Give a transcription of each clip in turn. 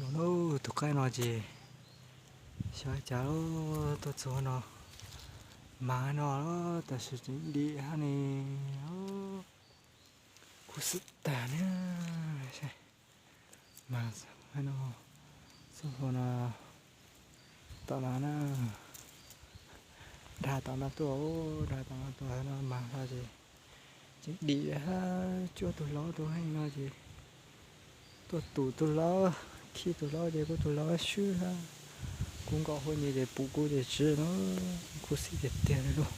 Los lauj, tus qaib no ces xyov cas tuaj txog no mas no, tam sim tseem dim hab ne, khuv xim tag na. Mas no, txoj hlua no tom no na, dag tom no tuaj, dag tom no tuaj no mas no ces tseem dim hab, cuab tus hlauv tus heej no ces tuaj tus tus hlauv, khij tus hlauv ces kuv tus hlauv swb hab, kuv nkaum hua nyias ces pum kuv ces tsis no, khuv xim tiag tiag li lauj.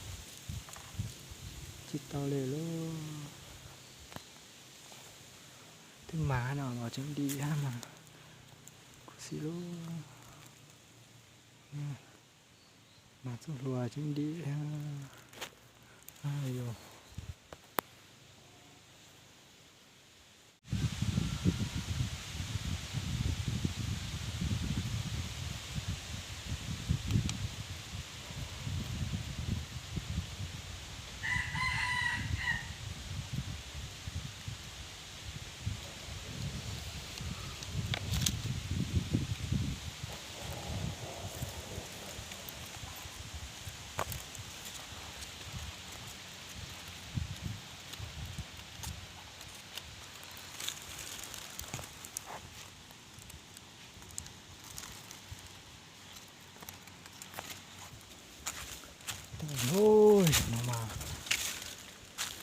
Tsis tau li lauj. Twb mas no los tseem dim hab mas khuv xim lauj. Mas txoj hlua tseem dim hab. Yog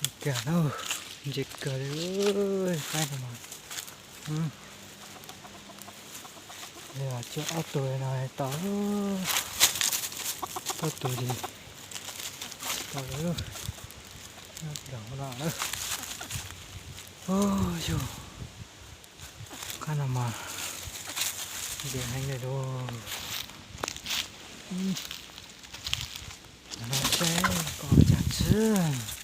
Kag na, ntse kawg li, qaib no mas. Coj ob tug no tau, ob tug ces tau lawm. Nyob rau hauv no na. Yog, qab no mas ntse heev li lauj. No seb koj cas tsis.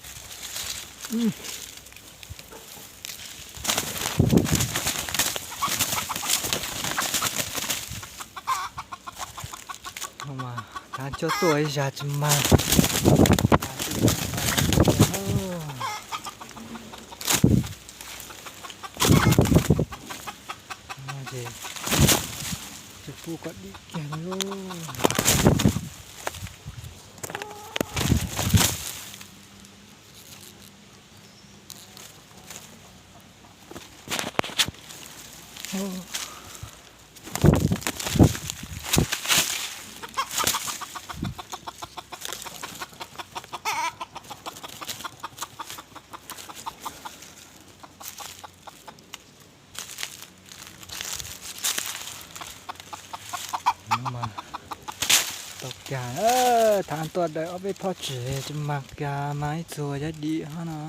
Mas tav cuaj tuaj ib zag tsis mag. Ces tsis pub kom dim kiag li lauj. Tau kag, thav tuaj daws ob peb phoj tsim tsis mag kag, mag ib txhia cov dim hov no.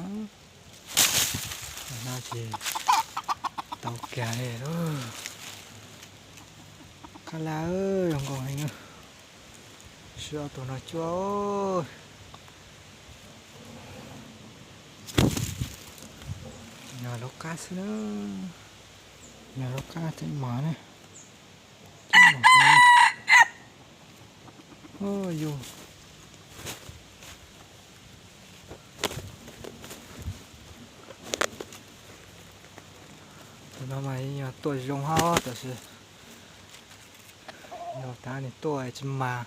No ces tau kag li lauj. Qab laj, zoo nkauj heev. Sib ob tug no cuab. Yog lub qab xwb na. Yog lub qab tseem mos ne. Yus, tus no mas yog tuaj zoo hab tab sis yog tav nws tuaj tsis mag.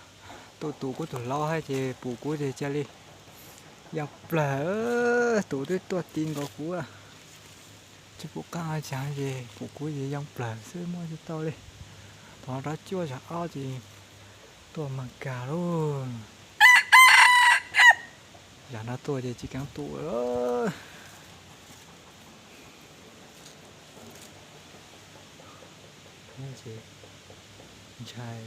Tuaj tus kuv tus laub hab ces pum kuv ces cia li yoo plawg. Tus twb tuaj ti nkaus kuv, tsis pum qaab cas ces pum kuv ces yoo plawg xwb muab tsis tau li. Thaum rov cuab zag ob ces tuaj mag kag lauj. Zag no tuaj ces tsis kaav tus lawm. Ntshai.